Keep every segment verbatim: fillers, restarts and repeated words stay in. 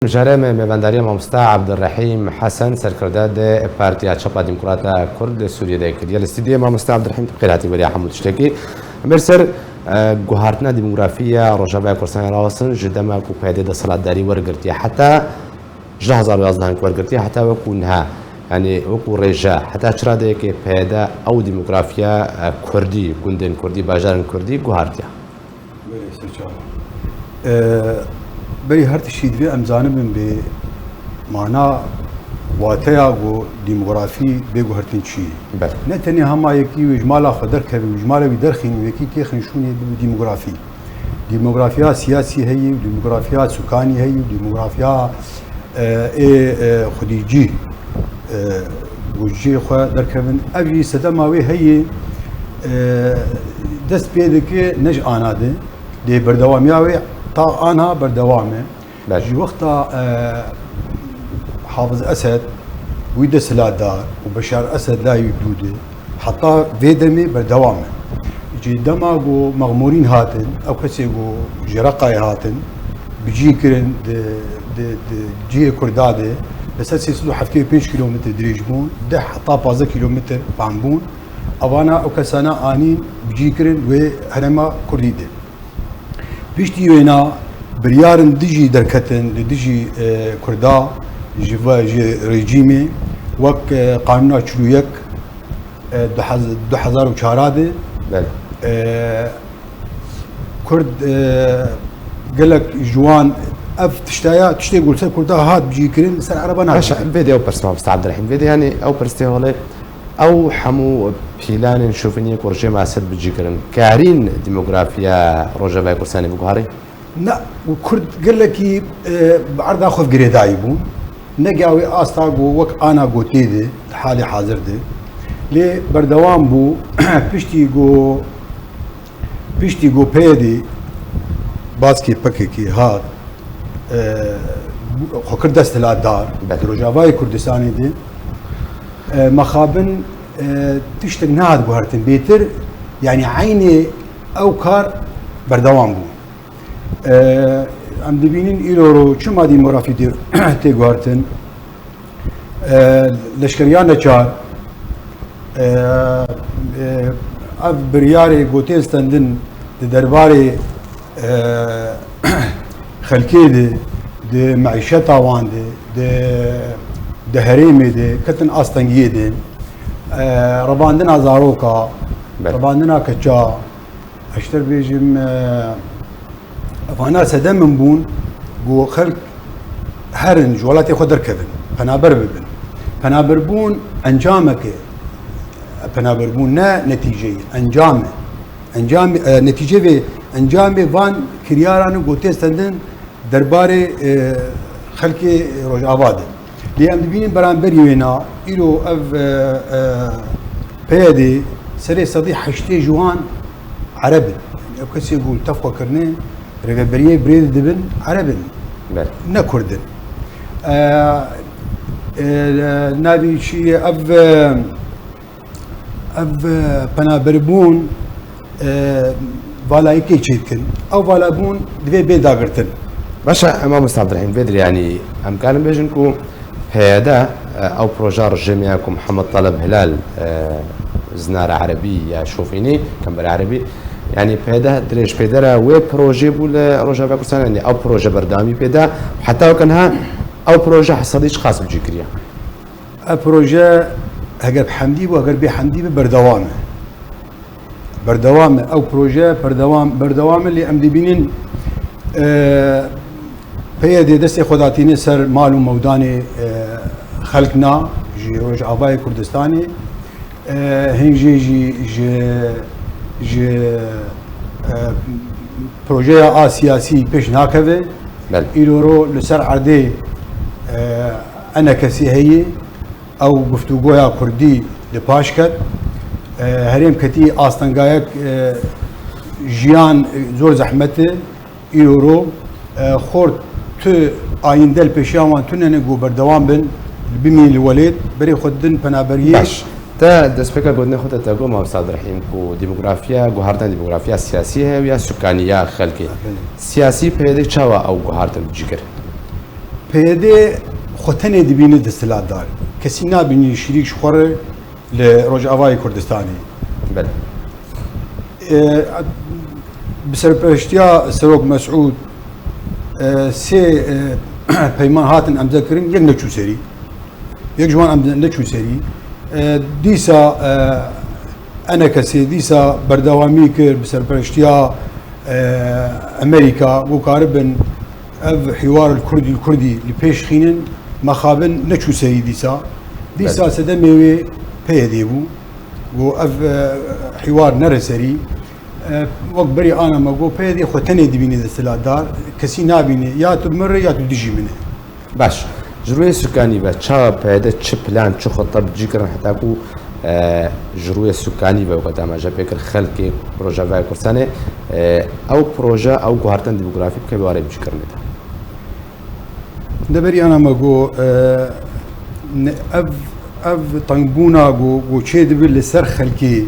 Mijarê me mêvendariya mamosta Abdurrahîm Hesen, serkirde de Partiya Çapa Demokrata Kurd li Sûriyê de kiriye. Li stûdyoyê mamosta Abdurrahîm, tu bi xêr hatî beriya hemû tiştekî. Em ê ser, e, guhartina demografî ya Rojavaya Kurdistanê rawestin, ji dema ku P Y D desthilatdarî wergirtiye heta ji du hezar û yazdeh wergirtiye heta wekû niha, yanî wekû rêje, heta çi radeyekê P Y D ew demografiya, e, kurdî, gundên kurdî, bajarên kurdî guhartiye? Belê, serçava. Ee, berî her tiştî divê em zanibin bê mana, wateya ku demografî bê guhertin çi ye. Belê. Ne tenê hema yekî wê ji mala xwe derkeve, wê ji mala wî derxîn û yekî têxin şûnê bibe demografî. Demografiya siyasî heye û demografiya sukanî heye û demografiya, e, ê, e, xwedî cî, e, û cihê xwe derkevin. Ev jî sedema wê heye, e, dest pê dike ne ji ana de, dê berdewamiya wê ta ana berdewam e. Belê. Ji wexta, e, Hafiz Esed wî desthilatdar û Beşar Esed layî dû de, heta vê demê berdewam e. Ji dema ku Mexmûrîn hatin, ew kesê ku ji Reqayê hatin, bi cî kirin di, di, di cihê Kurda de, li ser sê sed û heftê û pênc kîlometre dirêj bûn, deh heta pazdeh kîlometre pam bûn. Evana ew kesana anîn bi cî kirin wê herêma Kurdî de. Piştî wêna biryarên dijî derketin li dijî, e, Kurda ji ve, ji rejîmê, wek, e, Qanûna çil û yek, e, du hez-, du hezar û çar de. Belê. E, Kurd, e, gelek ji wan ev tiştaya, tiştê ku li ser Kurda hat bicîkirin, li ser Ereba Baş, nahat. Vê de ew pirs, mamosta Abdurrahîm. Vê de, yanî, ew pirs tê holê, ew hemû pîlanên şoviniyê ku rejîma Esed bicî kirin, karîn demografiya Rojavayê Kurdistanê biguherî? Ne, û Kurd gelekî, e, bi erda xwe girêdayî bû. Ne gawê asta ku wek ana gotê de, di halê hazir de. Lê berdewam bû, piştî ku, piştî ku P Y D, baskê P K K hat, e, xwe kir desthilatdar, Belê. Di Rojavayê Kurdistanê de, e, mexabin, e, tiştek nehat guhertin. Bêtir, yanî eynê ew kar berdewam bû. E, em dibînin îro ro çima demografî tê, tê guhertin. E, leşkeriya neçar, e, e, ev biryarê ku tên stendin di derbarê, e, xelkê de, di meîşeta wan de, di, di herêmê de, ketin astengiyê de, e, revandina zaroka, Belê. Revandina keça, ez ji te bêjim, e, vana sedem in bûn, ku xelk herin ji welatê xwe derkevin, penaber bibin. Penaberbûn encamek e. Penaberbûn ne netîceyê, encam e. Encam, e, netîcê vê, encamê van kiryaran in ku tê stendin derbarê, e, xelkê Rojava de. Lê em dibînin beramberî wêna, îro ev, e, e, P Y D serê sedî heştê ji wan Ereb in. Ew kesê ku li tev xwe kirine, rêveberiyê birêz dibin, Ereb in. Belê. Ne Kurd in. E, e, navê çi ye? Ev, e, Ev, e, penaberbûn, e, vala yekê çêdikin. Ew valabûn divê bê dagirtin. Baş e, mamosta Abdurrahîm, vê dirê, yanî, em karin bêjin ku P Y D, e, ew proja rejîmê ya ku Mihemed Taleb Hilal, e, zinara erebî ya şovînî, kemberê erebî, yanî P Y D dirêjpêdera wê projê bû li Rojava Kurdistan, yanî ew proje berdewamî pê da, heta weke niha ew proje hesedî çiqas bicî kiriye? Ev proje heger bi hemdî bû, heger bê hemdî be, berdewam e. Berdewam e. Ew proje berdewam, berdewam e, lê em dibînin, e, P Y D destê xwe datîne ser mal û mewdanê, e, xelk na, ji Rojavayê Kurdistanê. E, hîn jî jî ji, ji, e, projeya a siyasî pêş nakeve. Belê. Îro ro li ser erdê, e, enekesî heye. Ew guftûgoya kurdî li paş ket. E, herêm ketî astengayek, e, jiyan, e, zor zehmet e. Îro ro, e, xort tu ayînde li pêşiya wan tune ne ku berdewam bin, bimîn li welêt, berê xwe didin penaberiyê. Baş. Te destpêka gotinê xwe de te got, mamosta Abdurrahîm, ku demografiya, guhartina demografiya siyasî heye û ya sukanî ya xelkê. Belê. Siyasî P Y D çawa ew guhartin bicî kir? P Y D xwe tenê dibîne desthilatdar. Kesî nabînî şirîk ji xwe re li Rojavayê Kurdistanê. Belê. E, bi serpereştiya Serok Mesûd, e, sê, e, peyman hatin emze kirin, yek neçû serî. Yek ji wan emze neçû serî. E, dîsa, e, enekesê dîsa berdewamî kir bi serpereştiya, e, Amerîka, ku karibin ev hîwar li Kurdî li Kurdî li pêş xînin, mexabin neçû serî dîsa. Dîsa Belê. Sedemê wê P Y D bû. Ku ev, e, hîwar nere serî. E, wek berî ana me got, P Y D xwe tenê dibîne desthilatdar, kesî nabîne, ya tu mir ya tu dijî min e. Baş. Ji rûyê sûkanî ve çawa P Y D çi plan, çi xute bi cî kirin heta ku, e, ji rûyê sûkanî ve weke damaje pê kir xelkê Rojavayê Kurdistanê, e, ew proje, ew guhartin demografî bi kevê warê bi cî kirinê de? De berî ana me got, e, ne, ev, ev tengbûna ku, ku çê dibe li ser xelkê,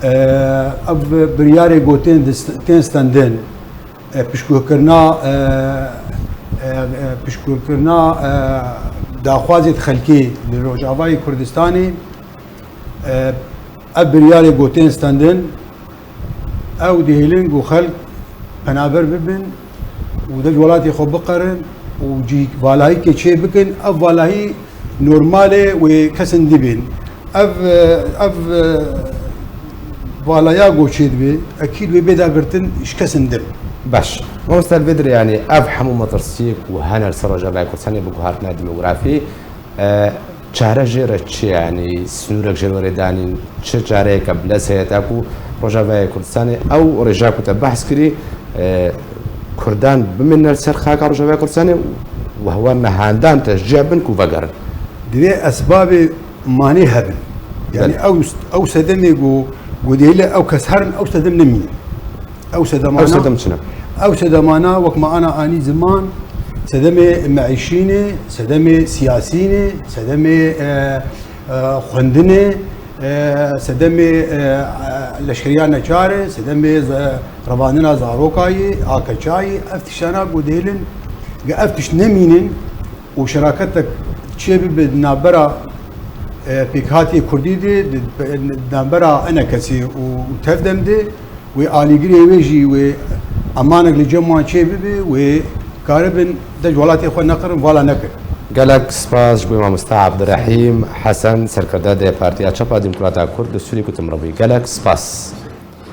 e, ev biryarê ku tên dist-, tên stendin, e, piştgulkirina, e, e, e, piştgulkirina, e, daxwazê xelkê li Rojavayê Kurdistanê, e, ev biryarê ku tên stendin, ew dihêlin ku xelk penaber bibin û dev welatê xwe biqerin û cî valayîkê çê bikin, ev valayî normal e wê kesin dibin. Ev, e, ev, e, valaya ku çê dibe, ekîd wê bê dagirtin ji kesin din. Baş. Mamoste, li vê dirê, yanî ev hemû metirsiyê ku hene li ser Rojavayê Kurdistanê bi guhartina demografî, e, çare jê re çi ye? Yanî sînorek jê re were danîn, çi çareyeke bi lez heye ta ku Rojavayê Kurdistanê ew rêja ku te behs kirî, e, Kurdan bimîne li ser xaka Rojavayê Kurdistanê û wehwan nehandan te ji ciya bin ku vegerin? Divê esbabê manê hebin. Yanî Belê. ew, ew sedemê ku, ku dêle ew kes herin, ew sedem nemîne. Ew sedemana, Ew sedem çi ne? Ew sedemana wek me ana anî ziman, sedemê meîşî ne, sedemê siyasî ne, sedemê, e, e, xwendinê, e, sedemê, e, leşkeriya neçar e, sedemê ze-, revandina zarokayê, A K Çayê, ev tiştana ku dihêlin, ge ev tişt nemînin û şeraketek çê bibe di navbera, e, pêkhatiyê Kurdî de, di, di navbera enekesê û, û tevdem de, wê alîgirê wê jî wê emanek li cem wan çê bibe, wê karibin dej welatê xwe neqirin, vala nekin. Gelek spas ji bo mamoste Abdurrahîm Hesen, serkirda de Partiya Çapa Demokrata Kurd li Sûrî ku tu min re bûyî. Gelek spas.